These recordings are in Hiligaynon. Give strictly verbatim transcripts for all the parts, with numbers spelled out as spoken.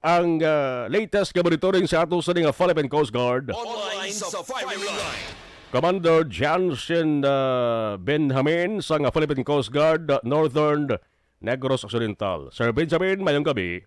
ang, ah, latest nga monitoring sa ato sa nga Philippine Coast Guard. Online sa firing line. Commander Jansen, ah, Benjamin sang Philippine Coast Guard, ah, Northern Negros Occidental. Sir Benjamin, mayong gabi.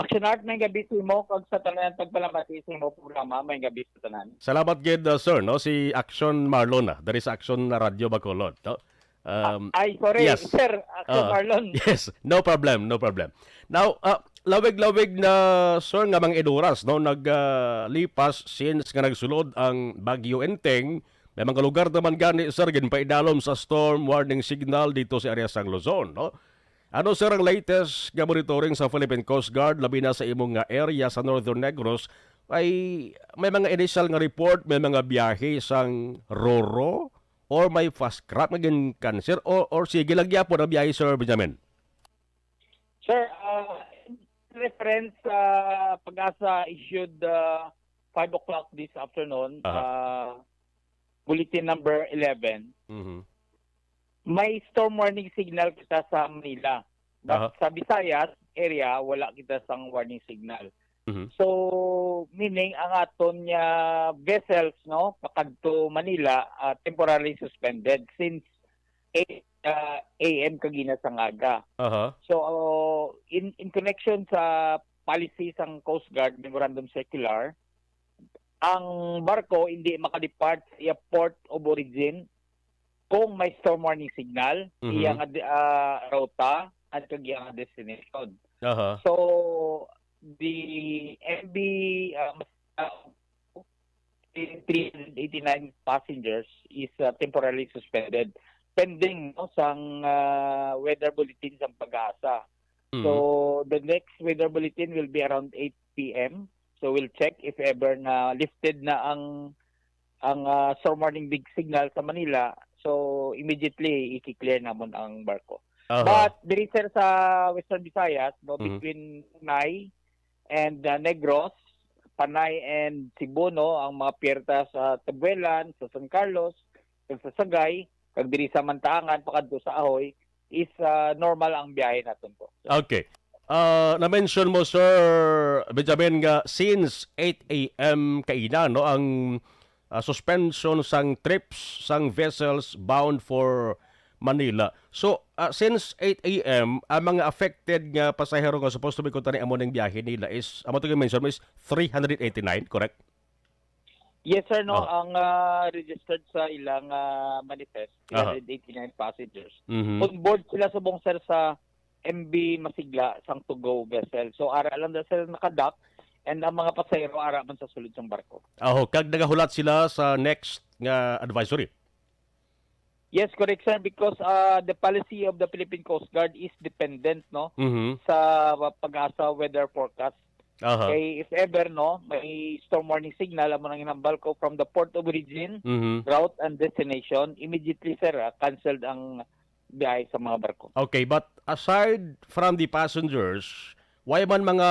Action Art, may gabi sa imo kag sa tanan tagpalamati sa imo programa, may gabi sa tanan. Salamat gid, uh, sir, no? Si Action Marlon, ah, diri sa Action Radyo Bacolod, no? Um, Ah, ay, sorry, yes. Sir, Action Ah, Marlon. Yes, no problem, no problem. Now, ah, lawig-lawig na, sir, nga mga inuras, no, nag, ah, lipas since nga nagsulod ang Bagyo Enteng, may mga lugar naman gani, sir, ginpaidalom sa storm warning signal dito sa area sang Luzon, no? Ano, sir, ang latest nga monitoring sa Philippine Coast Guard, labi na sa imong nga area sa Northern Negros? Ay, may mga initial nga report, may mga biyahe sang Roro or may fast craft nga gin-cancel or, or sige lang gyapon ang biyahe, Sir Benjamin? Sir, ah, in reference sa PAGASA issued, ah, five o'clock this afternoon, Aha. ah, bulletin number eleven, Mhm. may storm warning signal kita sa Manila. But Aha. sa Visayas area, wala kita sang warning signal. Mhm. So, meaning, ang aton nga vessels, no, pakadto Manila, ah, temporarily suspended since eight, ah, A M kagina sa ngaga. Aha. So, in, in connection sa policy sang Coast Guard Memorandum Circular, ang barko hindi makadepart sa iya port of origin kung may storm warning signal, Mhm. iya nga di-, ah, ruta, at kag iya nga destination. Aha. So, the M V, ah, mas-, ah, three hundred eighty-nine passengers is, ah, temporarily suspended pending, no, sang, ah, weather bulletin sang PAGASA. Mhm. So, the next weather bulletin will be around eight P M. So, we'll check if ever na lifted na ang, ang, ah, storm warning big signal sa Manila. So, immediately, i-clear namon ang barko. Aha. But diri, sir, sa Western Visayas, no, Mhm. between Panay and, ah, Negros, Panay and Cebu, no, ang mga piyerta sa Tabuelan, sa San Carlos, kag sa Sagay, kag diri sa Mantaangan, pakadto sa Ahoy, is, ah, normal ang biyahe naton po. Okay. Ah, na-mention mo, Sir Benjamin, nga since eight A M kaina, no, ang, ah, suspension sang trips sang vessels bound for Manila. So, ah, since eight A M, ang mga affected nga pasahero nga supposed to be kuntani amo ning biyahe nila is, amo to yung mention mo is three hundred eighty-nine, correct? Yes, sir, no. Oh. Ang, ah, registered sa ilang, ah, manifest, Ah. three hundred eighty-nine passengers. Mhm. On board sila subong, sir, sa M V Masigla, sang Tugo vessel. So, ara lang na sila nakadock, and ang mga pasahero ara man sa sulod sang barko. Aho, kag nagahulat sila sa next nga advisory? Yes, correct, sir, because, ah, the policy of the Philippine Coast Guard is dependent, no, Mhm. sa PAGASA weather forecast. Aha. Kay if ever, no, may storm warning signal, amo nang hinambal ko, from the port of origin, Mhm. route, and destination, immediately, sir, ah, canceled ang biyahe sa mga barko. Okay, but aside from the passengers, wala man mga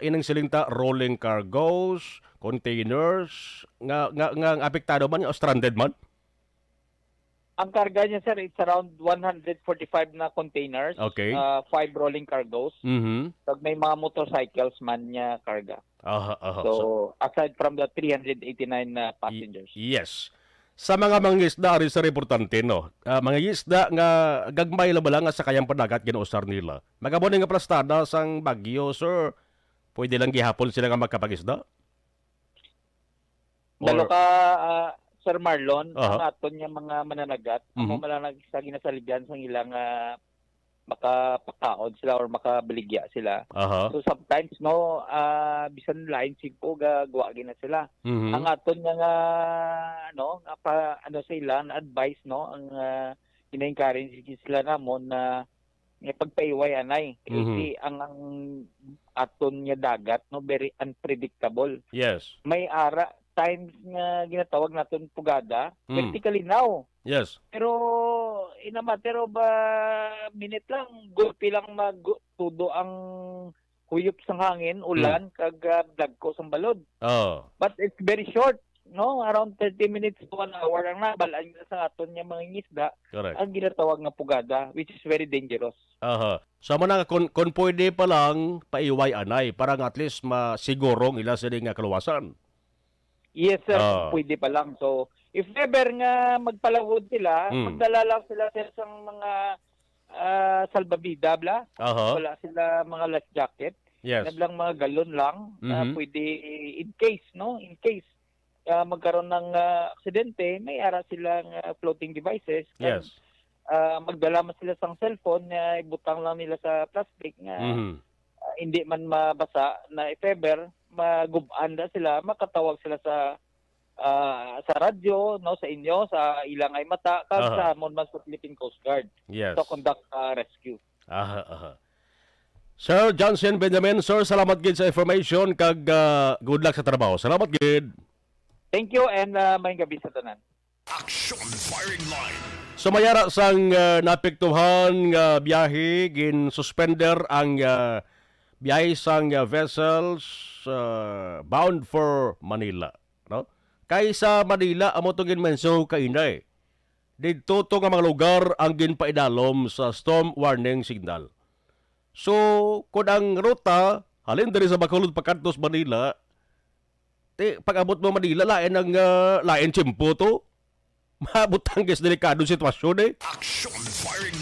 inang siling ta rolling cargos, containers, nga, nga, nga apektado man o stranded man? Ang karga niya, sir, it's around one hundred forty-five na containers, Okay. ah, five rolling cargos, Mhm. kag may mga motorcycles man niya karga. Aha, aha. So, So, aside from the three hundred eighty-nine na Y-, passengers. yes. Sa mga mangingisda, ari sa importante, no? Ah, mangingisda nga gagmay lang ba lang nga sakayang panagat ginausar nila. Magamo ni nga plastada sang bagyo, sir. Pwede lang gihapon sila nga magkapangisda? Dalo Or ka, ah, Sir Marlon, Aha. ang aton nga mga mananagat, amo Mhm. man lang sa ginasaligyan sang ilang, ah, makapakaon sila or makabaligya sila. Aha. So, sometimes, no, ah, bisan lain singko, ga-, gwa gina sila. Mhm. Ang aton nga, nga, ano, nga pa, ano sa ila, na advice, no, ang, ah, gina-encourage sila namon na nga pagpaiway anay. Kay Mhm. si, ang, ang aton nga dagat, no, very unpredictable. Yes. May ara, times nga ginatawag naton pugada, Mm. vertically now. Yes. Pero, in a matter of, ah, minute lang, gulpi lang mag-, tudo ang huyop sang hangin, Mm. ulan, kag, ah, dagko sang balod. Oh. But it's very short. no, around thirty minutes to one hour ang nabal-an nila sa aton nga mga ngisda, Correct. Ang ginatawag nga pugada, which is very dangerous. Aha. So, mo na, kung, kung pwede pa lang, paiway anay, para nga at least masiguro ang ila sila nga kaluwasan. Yes, sir, Ah. Kung pwede pa lang. So, if ever nga magpalawod sila, Hmm. Magdala lang sila, sir, sang mga, ah, salbabida, bla? Aha. Wala sila mga life jacket. Yes. Nablang mga galon lang, ah, Mhm. Pwede in case, no? In case, ah, magkaroon ng, ah, aksidente, may ara silang, ah, floating devices. Kag, Yes. Ah, magdala man sila sang cellphone nga ibutang lang nila sa plastic nga, Mhm. Ah, hindi man mabasa na if ever, magub-an na sila, makatawag sila sa, ah, sa radyo, no, sa inyo, sa ilang ay mata, kag Aha. Sa amon man sa Philippine Coast Guard Yes. To conduct, ah, rescue. Aha, aha. Sir Johnson Benjamin, sir, salamat gid sa information kag, ah, good luck sa trabaho. Salamat gid. Thank you and, ah, maayong gabi sa tanan. Action Firing Line. Sa mayara sang, ah, naapektuhan nga biyahe, gin-suspender ang, ah, biyahe sang, ah, vessels, ah, bound for Manila, no? Kay sa Manila, amo tong ginmenso kaina, eh. Didto to nga mga lugar ang ginpaidalom sa storm warning signal. So, kung ang ruta halin diri sa Bacolod pakadto sa Manila, ti, pag-abot mo Manila, lain ang, ah, lain tiyempo to. Maabot ang delikado sitwasyon, eh. Action Firing